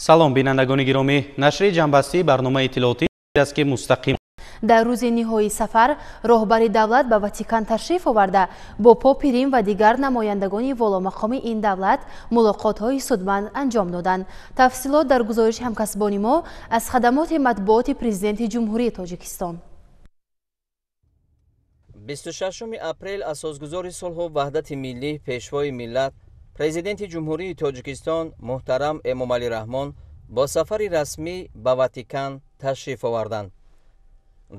Салом бинандагони гиромӣ, нашри ҷамъбастии барномаи иттилоотӣ аст ки мустақим. Дар рӯзи ниҳоии сафар роҳбари давлат ба Ватикан ташриф оварда, бо попи Рим ва дигар намояндагони воломақоми ин давлат мулоқотҳои судманд анҷом доданд. Тафсилот дар гузориши ҳамкасбони мо аз хадамоти матбуоти Президенти Ҷумҳурии Тоҷикистон. 26 апрел асосгузори сулҳу ваҳдати миллӣ, пешвои миллат, Президенти Ҷумҳурии Тоҷикистон муҳтарам Эмомалӣ Раҳмон бо сафари расмӣ ба Ватикан ташриф оварданд.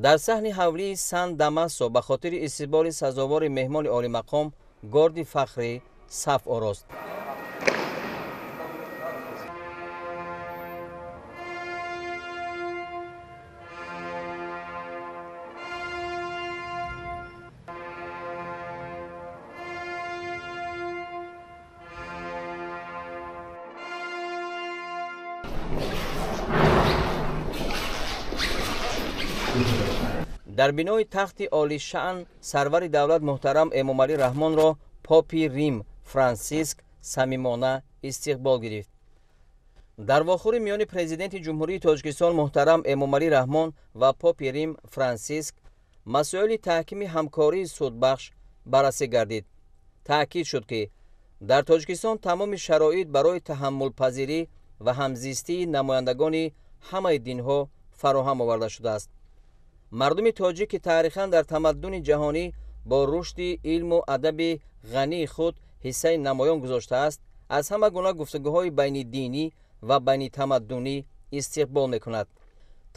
Дар саҳни ҳавлии Сан Дамасо ба хотири истиқболи сазовори меҳмони олимақом горди фахрӣ саф орост. Дар бинои тахти олишаън сарвари давлат муҳтарам Эмомалӣ Раҳмонро попи Рим Франсиск самимона истиқбол гирифт. Дар вохӯри миёни Президенти Ҷумҳурии Тоҷикистон муҳтарам Эмомалӣ Раҳмон ва попи Рим Франсиск масоили таҳкими ҳамкории судбахш баррасӣ гардид. Таъкид шуд, ки дар Тоҷикистон тамоми шароит барои таҳаммулпазирӣ ва ҳамзистии намояндагони ҳамаи динҳо фароҳам оварда шудааст. Мардуми тоҷик, ки таърихан дар тамаддуни ҷаҳонӣ бо рушди илму адаби ғании худ ҳиссаи намоён гузоштааст, аз ҳама гуна гуфтугӯҳои байнидинӣ ва байнитамаддунӣ истиқбол мекунад.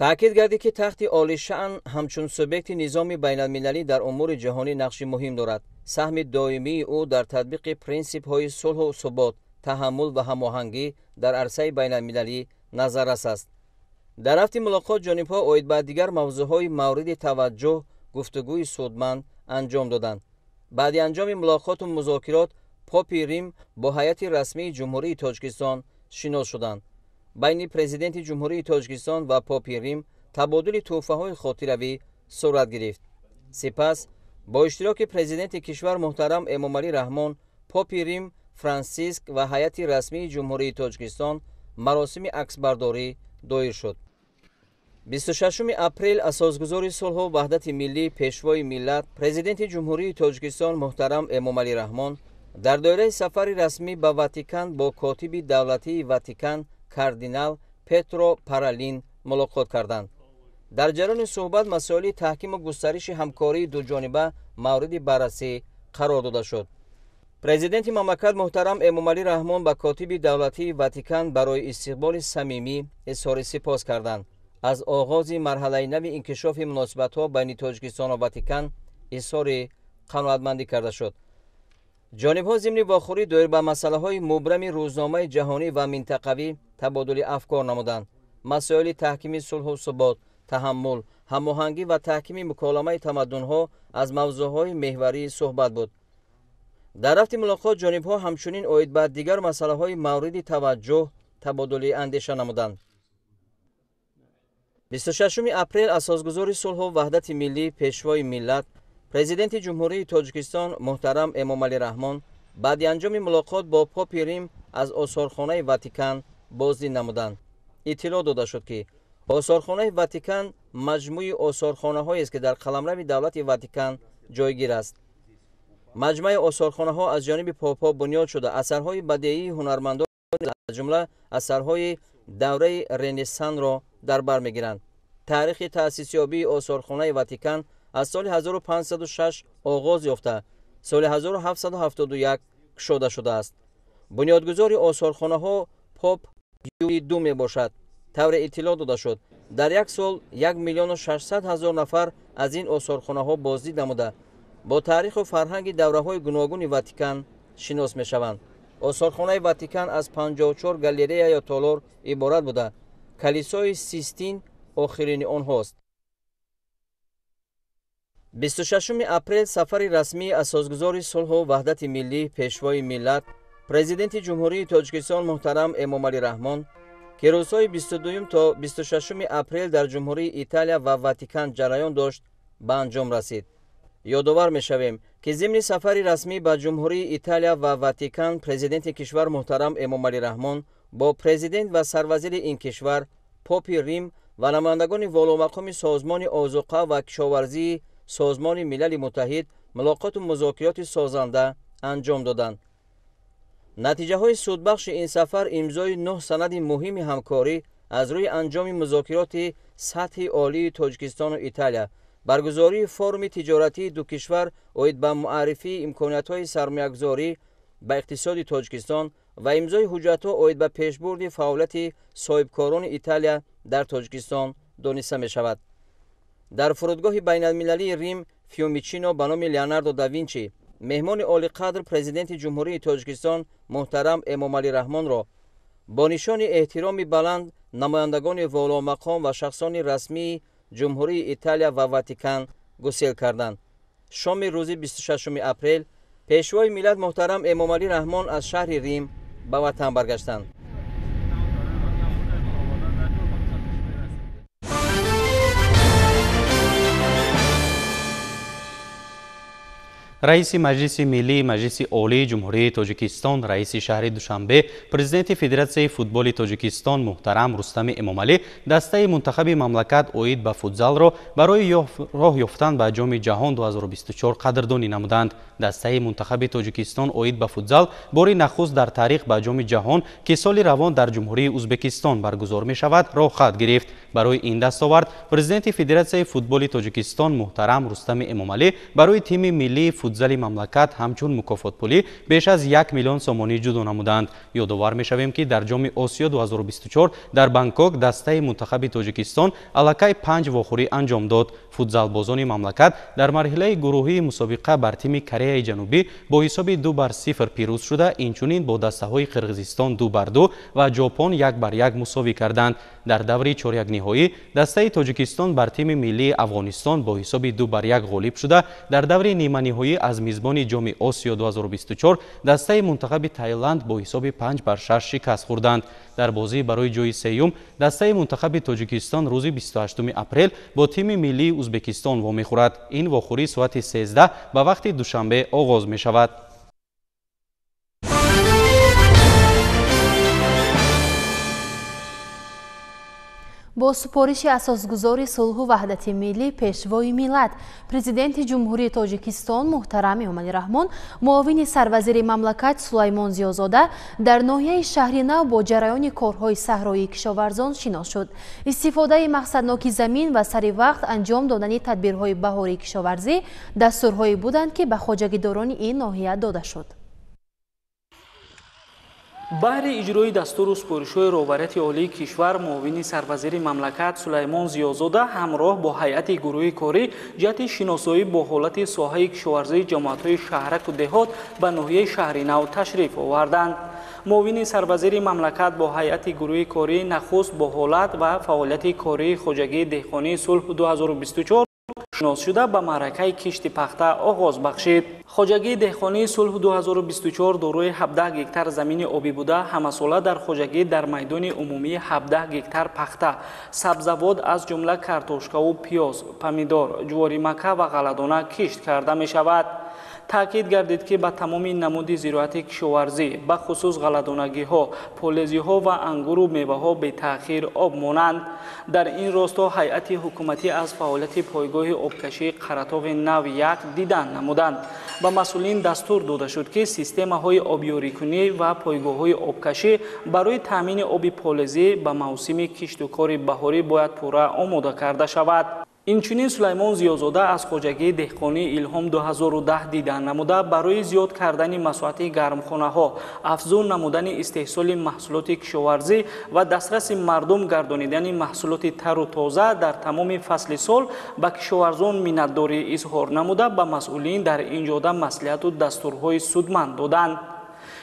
Таъкид гардид, ки тахти олишаън ҳамчун субъекти низоми байналмилалӣ дар умури ҷаҳонӣ нақши муҳим дорад. Саҳми доимии ӯ дар татбиқи принсипҳои сулҳу субот, таҳаммул ва ҳамоҳангӣ дар арсаи байналмилалӣ назаррас аст. Дар рафти мулоқот ҷонибҳо оид ба дигар мавзӯъҳои мавриди таваҷҷӯҳ гуфтугӯи судманд анҷом доданд. Баъди анҷоми мулоқоту музокирот попи Рим бо ҳайати расмии Ҷумҳурии Тоҷикистон шинос шуданд. Байни Президенти Ҷумҳурии Тоҷикистон ва попи Рим табодули тӯҳфаҳои хотиравӣ сурат гирифт. Сипас бо иштироки Президенти кишвар муҳтарам Эмомалӣ Раҳмон, попи Рим Франсиск ва ҳайати расмии Ҷумҳурии Тоҷикистон маросими аксбардорӣ доир шуд. 26 апрел асосгузори сулҳу ваҳдати миллӣ, пешвои миллат, Президенти Ҷумҳурии Тоҷикистон муҳтарам Эмомалӣ Раҳмон дар доираи сафари расмӣ ба Ватикан бо котиби давлатии Ватикан кардинал Петро Паралин мулоқот карданд. Дар ҷараёни суҳбат масоили таҳкиму густариши ҳамкории дуҷониба мавриди баррасӣ қарор дода шуд. Президенти мамлакат муҳтарам Эмомалӣ Раҳмон ба котиби давлатии Ватикан барои истиқболи самимӣ изҳори сипос карданд. Аз оғози марҳалаи нави инкишофи муносибатҳо байни Тоҷикистону Ватикан изҳори қаноатмандӣ карда шуд. Ҷонибҳо зимни вохӯрӣ доир ба масъалаҳои мубрами рӯзномаи ҷаҳонӣ ва минтақавӣ табодули афкор намуданд. Масоили таҳкими сулҳу субот, таҳаммул, ҳамоҳангӣ ва таҳкими муколамаи тамаддунҳо аз мавзӯъҳои меҳварии суҳбат буд. Дар рафти мулоқот ҷонибҳо ҳамчунин оид ба дигар масъалаҳои мавриди таваҷҷӯҳ табодули андеша намуданд. 26 апрел асосгузори сулҳу ваҳдати миллӣ, пешвои миллат, Президенти Ҷумҳурии Тоҷикистон муҳтарам Эмомалӣ Раҳмон баъди анҷоми мулоқот бо попи Рим аз осорхонаи Ватикан боздид намуданд. Иттилоъ дода шуд, ки осорхонаи Ватикан маҷмӯи осорхонаҳоест, ки дар қаламрави давлати Ватикан ҷойгир аст. Маҷмӯаи осорхонаҳо аз ҷониби попҳо бунёд шуда, асарҳои бадеии ҳунармандон, аз ҷумла асарҳои давраи Ренессансро дар бар мегиранд. Таърихи таъсисёбии осорхонаи Ватикан аз соли 1506 оғоз ёфта, соли 1771 кушода шудааст. Бунёдгузори осорхонаҳо поп Юлий II мебошад. Тавре иттилоъ дода шуд, дар як сол 1 600 000 нафар аз ин осорхонаҳо боздид намуда, бо таъриху фарҳанги давраҳои гуногуни Ватикан шинос мешаванд. Осорхонаи Ватикан аз 54 галерея ё толор иборат буда, калисои Систин охирини онҳост. 26 апрел сафари расмии асосгузори сулҳу ваҳдати миллӣ, пешвои миллат, Президенти Ҷумҳурии Тоҷикистон муҳтарам Эмомалӣ Раҳмон, ки рӯзҳои 22 то 26 апрел дар Ҷумҳурии Италия ва Ватикан ҷараён дошт, ба анҷом расид. Ёдовар мешавем, ки зимни сафари расмӣ ба Ҷумҳурии Италия ва Ватикан Президенти кишвар муҳтарам Эмомалӣ Раҳмон Бо президент ва сарвазири ин кишвар, попи Рим ва намояндагони воломақоми Созмони озуқа ва кишоварзии Созмони Милали Муттаҳид мулоқоту музокироти созанда анҷом доданд. Натиҷаҳои судбахши ин сафар имзои 9 санади муҳими ҳамкорӣ аз рӯи анҷоми музокироти сатҳи олии Тоҷикистону Италия, баргузории форуми тиҷоратии ду кишвар оид ба муаррифии имкониятҳои сармоягузорӣ ба иқтисоди Тоҷикистон ва имзои ҳуҷҷатҳо оид ба пешбурди фаъолияти соҳибкорони Италия дар Тоҷикистон дониста мешавад. Дар фурудгоҳи байналмилалии Рим Фиумичино ба номи Леонардо да Винчи меҳмони олиқадр президенти Ҷумҳурии Тоҷикистон муҳтарам Эмомалӣ Раҳмонро бо нишони эҳтироми баланд намояндагони воломақом ва шахсони расмии Ҷумҳурии Италия ва Ватикан гусел карданд. Шоми рӯзи 26 апрел пешвои миллат муҳтарам Эмомалӣ Раҳмон аз шаҳри Рим ба ватан баргаштанд. Раиси Маҷлиси Миллии Маҷлиси Олии Ҷумҳурии Тоҷикистон, раиси шаҳри Душанбе, президенти Федератсияи футболи Тоҷикистон муҳтарам Рустами Эмомалӣ дастаи мунтахаби мамлакат оид ба футзалро барои роҳ ёфтан ба Ҷоми ҷаҳон 2024 қадрдонӣ намуданд. Дастаи мунтахаби Тоҷикистон оид ба футзал бори нахуст дар таърих ба Ҷоми ҷаҳон, ки соли равон дар Ҷумҳурии Узбекистон баргузор мешавад, роҳ хат гирифт. Барои ин дастовард президенти Федератсияи футболи Тоҷикистон муҳтарам Рустами Эмомалӣ барои тими миллии футзали мамлакат ҳамчун мукофотпулӣ беш аз 1 миллион сомонӣ ҷудо намуданд. Ёдовар мешавем, ки дар Ҷоми Осиё 2024 дар Бангкок дастаи мунтахаби Тоҷикистон аллакай 5 вохӯрӣ анҷом дод. Футзалбозони мамлакат дар марҳилаи гурӯҳии мусобиқа бар тими Кореяи Ҷанубӣ бо ҳисоби 2-0 пирӯз шуда, инчунин бо дастаҳои Қирғизистон 2-2 ва Ҷопон 1-1 мусовӣ карданд. Дар даври чорякниҳоӣ дастаи Тоҷикистон бар тими миллии Афғонистон бо ҳисоби 2-1 ғолиб шуда, дар даври ниманиҳоӣ аз мизбони Ҷоми Осиё 2024 дастаи мунтахаби Таиланд бо ҳисоби 5-6 шикаст хӯрданд. Дар бозӣ барои ҷои сеюм дастаи мунтахаби Тоҷикистон рӯзи 28 апрел бо тими миллии Узбекистон вомехӯрад. Ин вохӯрӣ соати 13 ба вақти Душанбе оғоз мешавад. Бо супориши асосгузори сулҳу ваҳдати миллӣ, пешвои миллат, президенти Ҷумҳурии Тоҷикистон муҳтарам Эмомалӣ Раҳмон, муовини сарвазири мамлакат Сулаймон Зиёзода дар ноҳияи Шаҳри Нав бо ҷараёни корҳои саҳроии кишоварзон шинос шуд. Истифодаи мақсадноки замин ва сари вақт анҷом додани тадбирҳои баҳории кишоварзӣ дастурҳое буданд, ки ба хоҷагидорони ин ноҳия дода шуд. Баҳри иҷрои дастуру супоришҳои роҳбарияти олии кишвар муовини сарвазири мамлакат Сулаймон Зиёзода ҳамроҳ бо ҳайати гурӯҳи корӣ ҷиҳати шиносоӣ бо ҳолати соҳаи кишоварзии ҷамоатҳои шаҳраку деҳот ба ноҳияи Шаҳри Нав ташриф оварданд. Муовини сарвазири мамлакат бо ҳайати гурӯҳи корӣ нахуст бо ҳолат ва фаъолияти кории хоҷагии деҳқонии сулҳ 2024 шинос шуда ба маъракаи кишти пахта оғоз бахшид. Хоҷагии деҳқонии сулҳ 2024 дорои 17 гектар замини обӣ буда, ҳамасола дар хоҷагӣ дар майдони умумии 17 гектар пахта, сабзавот аз ҷумла картошкаву пиёз, помидор, ҷуворимакка ва ғалладона кишт карда мешавад. Таъкид гардид, ки ба тамоми намуди зироати кишоварзӣ, ба хусус ғалладонагиҳо, полезиҳо ва ангуру меваҳо бетаъхир об монанд. Дар ин росто ҳайати ҳукуматӣ аз фаъолияти пойгоҳи обкашии Қаратоғи Нав 1 дидан намуданд. Ба масъулин дастур дода шуд, ки системаҳои обёрикунӣ ва пойгоҳҳои обкашӣ барои таъмини оби полезӣ ба мавсими киштукори баҳорӣ бояд пурра омода карда шавад. Инчунин Сулаймон Зиёзода аз хоҷагии деҳқонии Илҳом 2010 дидан намуда барои зиёд кардани масоҳати гармхонаҳо, афзун намудани истеҳсоли маҳсулоти кишоварзӣ ва дастраси мардум гардонидани маҳсулоти тару тоза дар тамоми фасли сол ба кишоварзон миннатдорӣ изҳор намуда ба масъулин дар ин ҷода маслиҳату дастурҳои судманд доданд.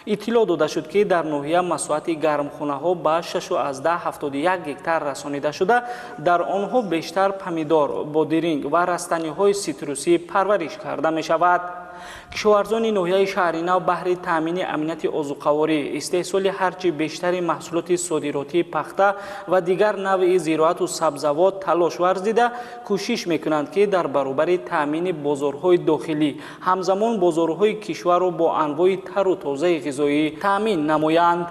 Иттилоъ дода шуд, ки дар ноҳия масоҳати гармхонаҳо ба 6,71 гектар расонида шуда, дар онҳо бештар помидор, бодиринг ва растаниҳои ситрусӣ парвариш карда мешавад. Кишоварзони ноҳияи Шаҳри Нав баҳри таъмини амнияти озуқаворӣ, истеҳсоли ҳарчи бештари маҳсулоти содиротии пахта ва дигар навъи зироату сабзавот талош варзида, кӯшиш мекунанд, ки дар баробари таъмини бозорҳои дохилӣ ҳамзамон бозорҳои кишварро бо анвои тару тозаи ғизоӣ таъмин намоянд.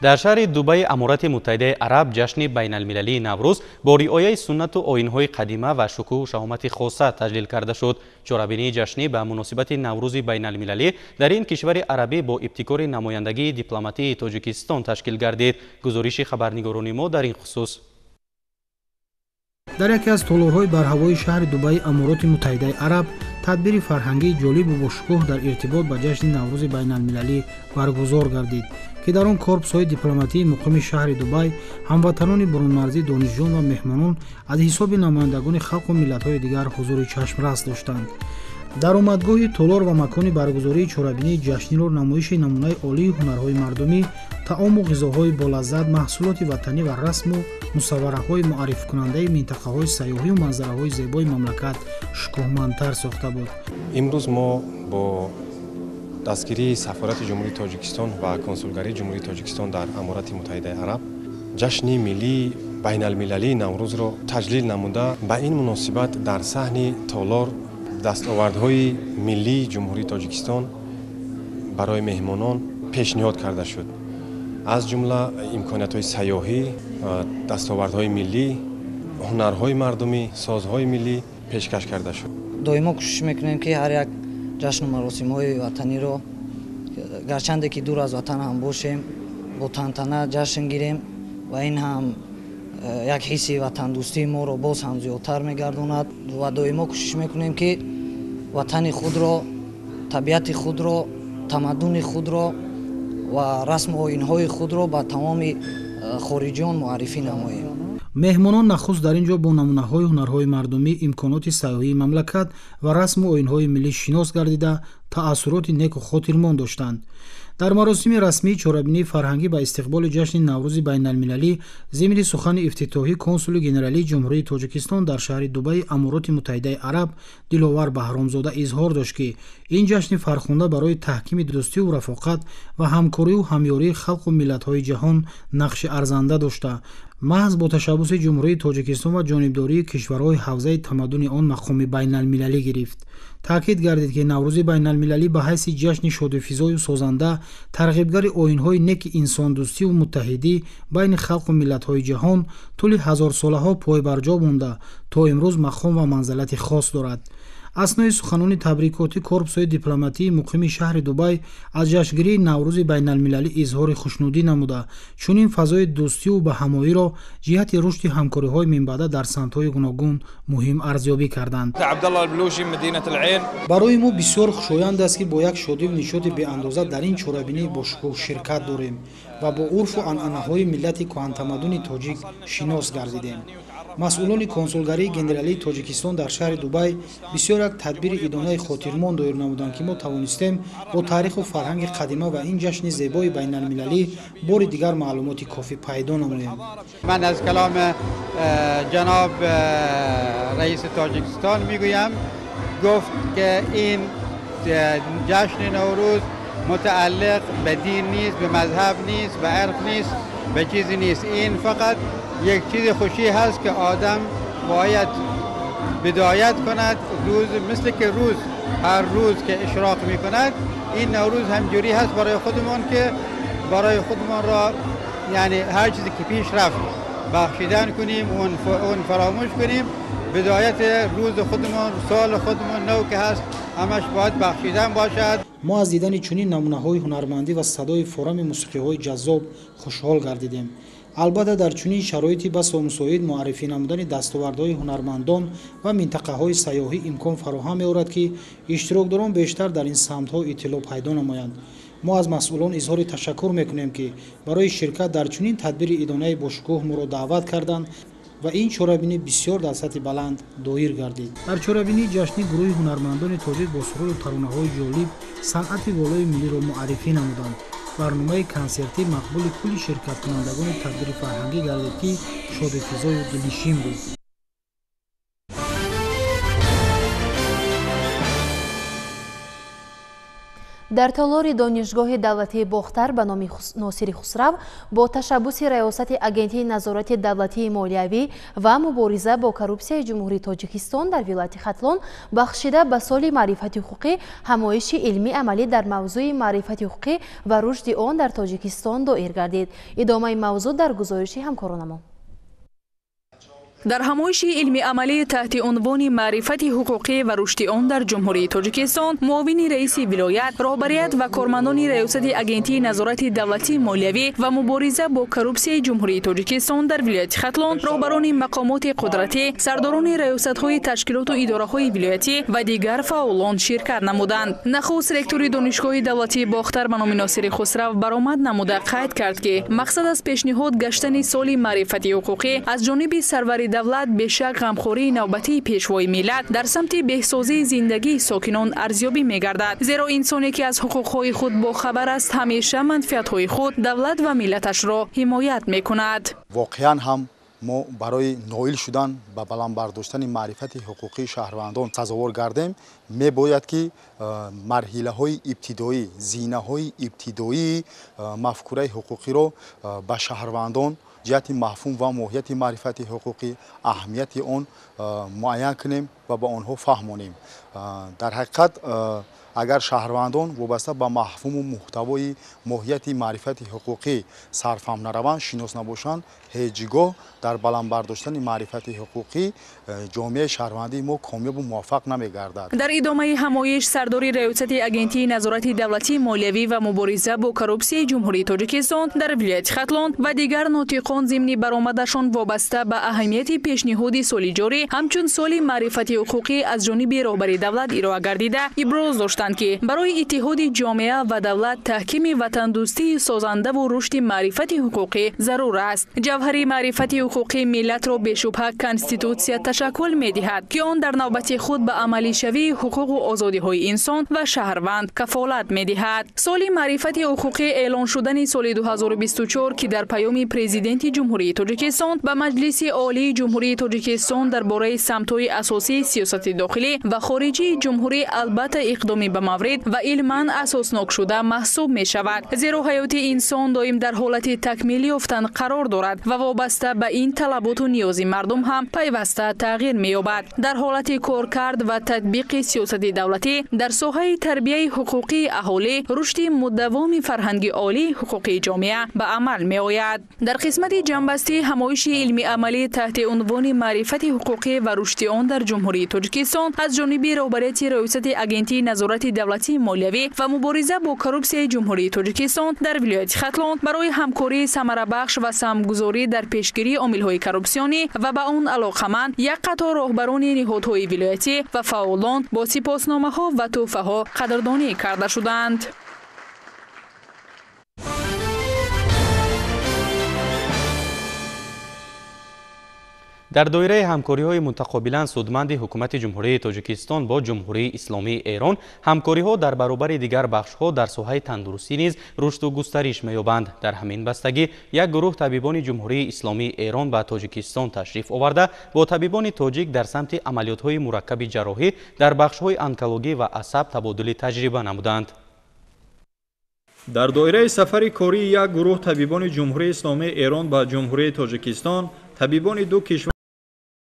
Дар шаҳри Дубайи Аморати Муттаҳидаи Араб ҷашни байналмилалии Наврӯз бо риояи суннату оинҳои қадима ва шукӯҳу шаҳомати хоса таҷлил карда шуд. Чорабинии ҷашнӣ ба муносибати Наврӯзи байналмилалӣ дар ин кишвари арабӣ бо ибтикори намояндагии дипломатии Тоҷикистон ташкил гардид. Гузориши хабарнигорони мо дар ин хусус. Дар яке аз толорҳои барҳавои шаҳри Дубайи Амороти Муттаҳидаи Араб тадбири фарҳангии ҷолибу бошукӯҳ дар иртибот ба ҷашни Наврӯзи байналмилалӣ баргузор гардид, ки дар он корпусҳои дипломатии муқими шаҳри Дубай, ҳамватанони бурунмарзӣ, донишҷӯён ва меҳмонон аз ҳисоби намояндагони халқу миллатҳои дигар ҳузури чашмрас доштанд. Даромадгоҳи толор ва макони баргузории чорабинии ҷашниро намоиши намунаи олии ҳунарҳои мардумӣ, таому ғизоҳои болаззат, маҳсулоти ватанӣ ва расму мусаввараҳои муаррифкунандаи минтақаҳои сайёҳию манзараҳои зебои мамлакат шукӯҳмандтар сохта буд. Имрӯз мо бо дастгирии Сафорати Ҷумҳурии Тоҷикистон ва Консулгарии Ҷумҳурии Тоҷикистон дар Аморати Муттаҳидаи Араб ҷашни миллии байналмилалии Наврӯзро таҷлил намуда, ба ин муносибат дар саҳни толор дастовардҳои миллии Ҷумҳурии Тоҷикистон барои меҳмонон пешниҳод карда шуд. Аз ҷумла имкониятҳои сайёҳӣ, дастовардҳои миллӣ, ҳунарҳои мардумӣ, созҳои миллӣ пешкаш карда шуд. Доимо кӯшиш мекунем, ки ҳар як ҷашну маросимҳои ватаниро, гарчанде ки дур аз ватан ҳам бошем, бо тантана ҷашн гирем ва ин ҳам як ҳисси ватандӯстии моро боз ҳам зиёдтар мегардонад ва доимо кӯшиш мекунем, ки ватани худро, табиати худро, тамаддуни худро ва расму оинҳои худро ба тамоми хориҷиён муаррифӣ намоем. Меҳмонон нахуст дар ин ҷо бо намунаҳои ҳунарҳои мардумӣ, имконоти сайёҳии мамлакат ва расму оинҳои миллӣ шинос гардида, таассуроти неку хотирмон доштанд. Дар маросими расмии чорабинии фарҳангӣ ба истиқболи ҷашни Наврӯзи байналмилалӣ зимни сухани ифтитоҳӣ консули генералии Ҷумҳурии Тоҷикистон дар шаҳри Дубайи Амороти Муттаҳидаи Араб Диловар Баҳромзода изҳор дошт, ки ин ҷашни фархунда барои таҳкими дӯстиву рафоқат ва ҳамкорию ҳамёрии халқу миллатҳои ҷаҳон нақши арзанда дошта, маҳз бо ташаббуси Ҷумҳурии Тоҷикистон ва ҷонибдории кишварҳои ҳавзаи тамаддуни он мақоми байналмилалӣ гирифт. Таъкид гардид, ки Наврӯзи байналмилалӣ ба ҳайси ҷашни шодифизою созанда, тарғибгари оинҳои неки инсондӯстиву муттаҳидӣ байни халқу миллатҳои ҷаҳон тӯли ҳазорсолаҳо пойбарҷо монда, то имрӯз мақом ва манзалати хос дорад. Аснои суханони табрикотӣ корпусҳои дипломатии муқими шаҳри Дубай аз ҷашнгирии Наврӯзи байналмилалӣ изҳори хушнудӣ намуда, чунин фазои дӯстиву баҳамоиро ҷиҳати рушди ҳамкориҳои минбаъда дар самтҳои гуногун муҳим арзёбӣ карданд. Барои мо бисёр хушоянд аст, ки бо як шодиву нишоти беандоза дар ин чорабинии бошукӯҳ ширкат дорем ва бо урфу анъанаҳои миллати кӯҳантамаддуни тоҷик шинос гардидем. Масъулони консулгарии генералии Тоҷикистон дар шаҳри Дубай бисёр як тадбири идонаи хотирмон доир намуданд, ки мо тавонистем бо таъриху фарҳанги қадима ва ин ҷашни зебои байналмилалӣ бори дигар маълумоти кофӣ пайдо намоем. Ман аз каломи ҷаноб раиси Тоҷикистон мегӯям, гуфт, ки ин ҷашни Наврӯз мутааллиқ ба дин нест, ба мазҳаб нест, ба ирқ нест, ба чизе нест. Ин фақат یک چیز خوشی هست که آدم باید بدایت کند. روز مثل که روز هر روز که اشراق میکند، این نوروز همجوری هست برای خودمون که برای خودمون را یعنی هر چیزی که پیش رفت بخشیدن کنیم، اون فراموش کنیم، بدایت روز خودمون، سال خودمون نو که هست همش باید بخشیدن باشد. Мо аз дидани чунин намунаҳои ҳунармандӣ ва садои форами мусиқиҳои ҷаззоб хушҳол гардидем. Албатта, дар чунин шароити басо мусоид муаррифӣ намудани дастовардҳои ҳунармандон ва минтақаҳои сайёҳӣ имкон фароҳам меорад, ки иштирокдорон бештар дар ин самтҳо иттилоъ пайдо намоянд. Мо аз масъулон изҳори ташаккур мекунем, ки барои ширкат дар чунин тадбири идонаи бошукӯҳ моро даъват карданд ва ин чорабинӣ бисёр дар сатҳи баланд доир гардид. Дар чорабинии ҷашнӣ гурӯҳи ҳунармандони тоҷик бо суруду таронаҳои ҷолиб санъати волои миллиро муаррифӣ намуданд. Барномаи консертӣ мақбули кулли ширкаткунандагони тадбири фарҳангӣ гардид, ки шодифизою дилнишин буд. Дар толори Донишгоҳи давлатии Бохтар ба номи Носири Хусрав бо ташаббуси Раёсати Агентии назорати давлатии молиявӣ ва мубориза бо коррупсияи Ҷумҳурии Тоҷикистон дар вилояти Хатлон бахшида ба соли маърифати ҳуқуқӣ ҳамоиши илмӣ амалӣ дар мавзӯи маърифати ҳуқуқӣ ва рушди он дар Тоҷикистон доир гардид. Идомаи мавзӯъ дар гузориши ҳамкоронамон. Дар ҳамоиши илми амалӣ таҳти унвони маърифати ҳуқуқӣ ва рушди он дар Ҷумҳурии Тоҷикистон муовини раиси вилоят, роҳбарият ва кормандони Раёсати Агентии назорати давлатии молиявӣ ва мубориза бо коррупсияи Ҷумҳурии Тоҷикистон дар вилояти Хатлон, роҳбарони мақомоти қудратӣ, сардорони раёсатҳои ташкилоту идораҳои вилоятӣ ва дигар фаъолон ширкат намуданд. Нахуст ректори Донишгоҳи давлатии Бохтар ба номи Носири Хусрав баромад намуда қайд кард, ки мақсад аз пешниҳод гаштани соли маърифати ҳуқуқӣ аз ҷониби сарвари давлат бешак ғамхории навбатии пешвои миллат дар самти беҳсозии зиндагии сокинон арзёбӣ мегардад. Зеро инсоне ки аз ҳуқуқҳои худ бохабар аст, ҳамеша манфиатҳои худ, давлат ва миллаташро ҳимоят мекунад. Воқеан ҳам мо барои ноил шудан ба баланд бардоштани маърифати ҳуқуқии шаҳрвандон сазовор гардем, мебояд ки марҳилаҳои ибтидоӣ, зинаҳои ибтидоии мафкураи ҳуқуқиро ба шаҳрвандон ҷиҳати мафҳум ва моҳияти маърифати ҳуқуқӣ, аҳамияти он муайян кунем ва ба онҳо фаҳмонем. Дар ҳақиқат агар шаҳрвандон вобаста ба мафҳуму муҳтавои моҳияти маърифати ҳуқуқӣ сарфаҳм нараванд, шинос набошанд, ҳеҷ гоҳ дар баланд бардоштани маърифати ҳуқуқӣ ҷомеаи шаҳрвандии мо комёбу муваффақ намегардад. Дар идомаи ҳамоиш сардори Раёсати Агентии назорати давлатии молиявӣ ва мубориза бо коррупсияи Ҷумҳурии Тоҷикистон дар вилояти Хатлон ва дигар нотиқон зимни баромадашон вобаста ба аҳамияти пешниҳоди соли ҷорӣ ҳамчун соли маърифати ҳуқуқӣ аз ҷониби роҳбари давлат ироа гардида иброз доштанд, ки барои иттиҳоди ҷомеа ва давлат таҳкими ватандӯстии созандаву рушди маърифати ҳуқуқӣ зарур аст. Ҷавҳари маърифати ҳуқуқӣ миллатро бешубҳа конститутсия ташаккул медиҳад, ки он дар навбати худ ба амалишавии ҳуқуқу озодиҳои инсон ва шаҳрванд кафолат медиҳад. Соли маърифати ҳуқуқӣ эълон шудани соли 2024, ки дар паёми Президенти Ҷумҳурии Тоҷикистон ба Маҷлиси Олии Ҷумҳурии Тоҷикистон дар бораи самтҳои асосии сиёсати дохилӣ ва хориҷии ҷумҳурӣ албатта иқдоми ба маврид ва илман асоснок шуда маҳсуб мешавад. Зеро ҳаёти инсон доим дар ҳолати такмил ёфтан қарор дорад ва вобаста ба ин талаботу ниёзи мардум ҳам пайваста тағйир меёбад. Дар ҳолати коркард ва татбиқи сиёсати давлатӣ дар соҳаи тарбияи ҳуқуқии аҳолӣ рушди мудаввоми фарҳанги олии ҳуқуқии ҷомеа ба амал меояд. Дар қисмати ҷамъбастии ҳамоиши илми амалӣ таҳти унвони маърифати ҳуқуқӣ ва рушди он дар Ҷумҳурии Тоҷикистон аз ҷониби роҳбарияти Раёсати Агентии назорати давлатии молиявӣ ва мубориза бо коррупсияи Ҷумҳурии Тоҷикистон дар вилояти Хатлон барои ҳамкории самарабахш ва самтгузорӣ дар пешгирии омилҳои коррупсионӣ ва ба он алоқаманд як қатор роҳбарони ниҳодҳои вилоятӣ ва фаъолон бо сипосномаҳо ва тӯҳфаҳо қадрдонӣ карда шуданд. Дар доираи ҳамкориҳои мутақобилан судманди ҳукумати Ҷумҳурии Тоҷикистон бо Ҷумҳурии Исломии Эрон ҳамкориҳо дар баробари дигар бахшҳо дар соҳаи тандурустӣ низ рушду густариш меёбанд. Дар ҳамин бастагӣ як гурӯҳ табибони Ҷумҳурии Исломии Эрон ба Тоҷикистон ташриф оварда бо табибони тоҷик дар самти амалиётҳои мураккаби ҷарроҳӣ дар бахшҳои онкологӣ ва асаб табодули таҷриба намуданд. Дар доираи сафари кории як гурӯҳ табибони Ҷумҳурии Исломии Эрон ба Ҷумҳурии Тоҷикистон табибони ду кишвар